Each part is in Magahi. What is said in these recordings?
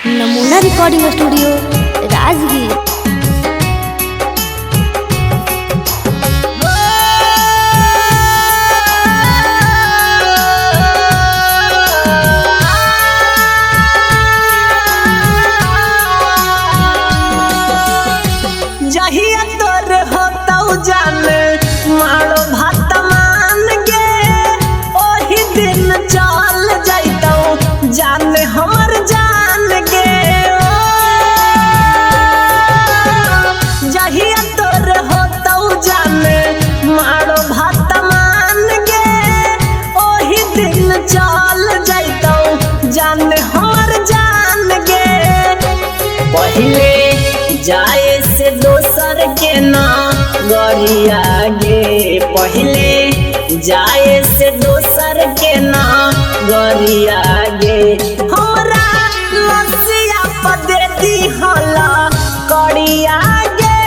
नमूना रिकॉर्डिंग स्टूडियो राजगीर। जहिया तोर होतौ जान मारो भात मान गे, ओही दिन चल जैतौ जान हमर जान गे। जहिया तोर होतौ जान मारो भात मान गे, ओही दिन चल जैतौ जान हमर जान गे। पहिले जाए से दोसर के ना गरिया गे, पहिले जाए से दोसर के ना गरिया गे। हमरा लसिया पदे दिहला करिया गे,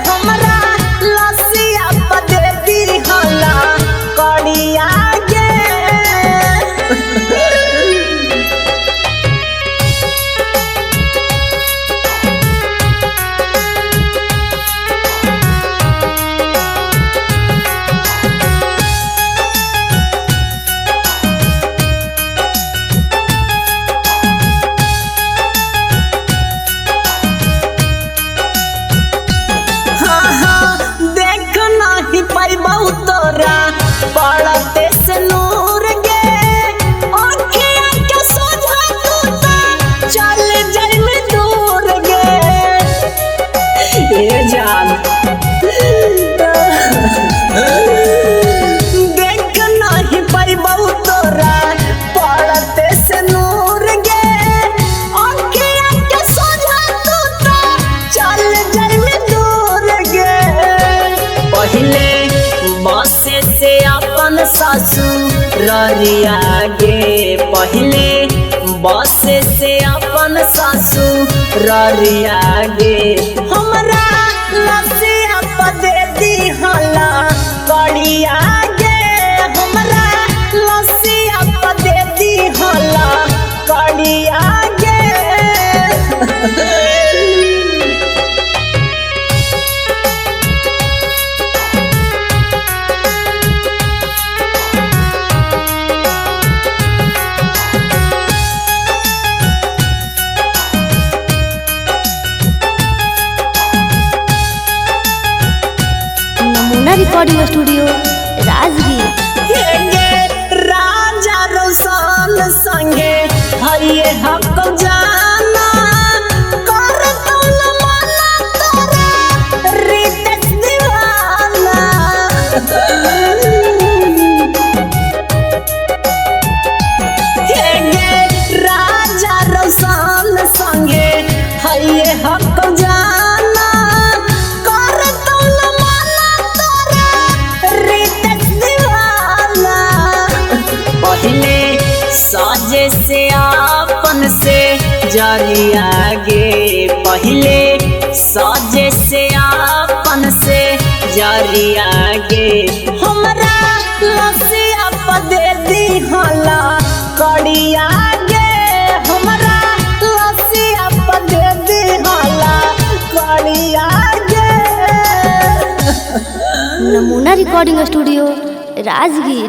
हमरा लसिया पदे दिहला करिया गे। हाँ हाँ, देख नाही पैबौ तोरा पड़ते से नूर गे, ओखिया के सोझा तू त चल जाइम दूर गे। ए जान, देख नाही पैबौ तोरा पड़ते से नूर गे, ओखिया के सोझा तू त चल जाइम दूर गे। पहिले बस से अपन ससुररिया गे, पहिले बस से अपन ससुररिया गे। हमरा लसिया पदे दिहला करिया गे, हमरा लसिया पदे दिहला करिया गे। नमूना रिकॉर्डिंग स्टूडियो राजगीर। हे राजा रोशन संगे हइये हक जाना, कर तुम माना तोरा रितेश दीवाना। हे राजा रोशन संगे हइये हक जाना, कर तुम माना तोरा रितेश दीवाना। पहिले साजे से आपन से जरिया गे, पहिले साजे से आपन से जरिया गे। हमरा लसिया पदे दिहला करिया गे, हमरा लसिया पदे दिहला करिया गे। नमूना रिकॉर्डिंग स्टूडियो राजगीर।